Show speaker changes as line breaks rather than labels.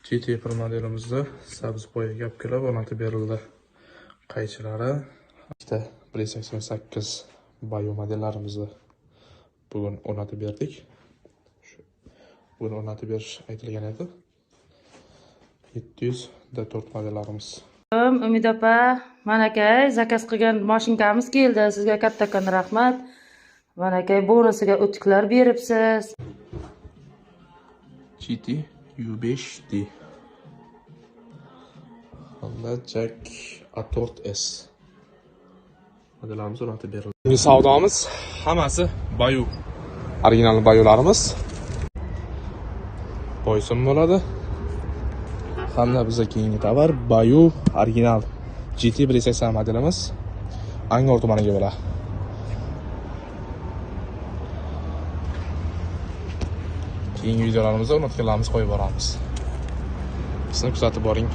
GT1 modelimizda sabz bo'yaga olib kelib o'rnatib berildi. Qaychilari ikkita 188 Bayu modellarimizni bugun o'rnatib berdik. Bugun o'rnatib berish aytilgan edi. 700 D4 modellarimiz.
Umid opa, manakay zakaz qilgan mashinkamiz keldi. Sizga kattakon rahmat. Manakay bonusiga o'tiklar beribsiz.
GT U5D hamda JAC A4 S modellarimiz o'rnatib berildi. Bugungi savdomiz hammasi Bayu. Original Bayularimiz. Boysun bo'ladi. Hamda bizga keyingi tovar Bayu original GT 180 modelimiz Angor tumaniga bo'ladi. Keyingi videolarimizda o'rnatganlarimizni qo'yib boramiz. Bizni kuzatib boring.